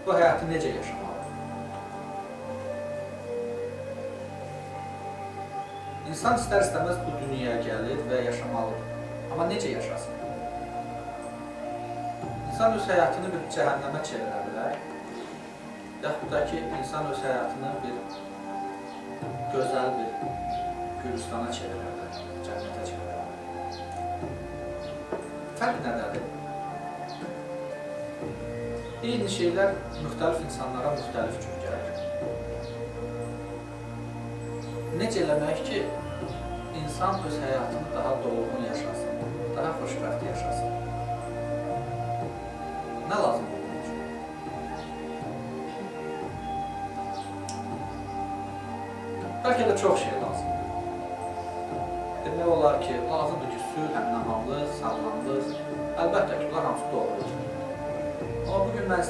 Bu həyatı necə yaşamalı? İnsan istər-istəməz bu dünyaya gəlir və yaşamalıdır. Amma necə yaşasın? İnsan öz həyatını bir cəhənnəmə çevirə bilər, yaxud da ki, insan öz həyatını bir gözəl bir gülüstana çevirə bilər, cənnətə çevirə bilər. Fərq nədədir? Eyni şeylər müxtəlif insanlara müxtəlif cür gəlir. Necə eləmək ki, insan öz həyatını daha dolğun yaşasın, daha xoşbəxt yaşasın? Nə lazımdır bunun üçün? Bəlkə də çox şey lazımdır. Demək olar ki, lazımdır ki, sülh, əmin-amanlıq, sağlamlıq, əlbəttə ki, bunlar hamısı doğrudur. Amma bugün mən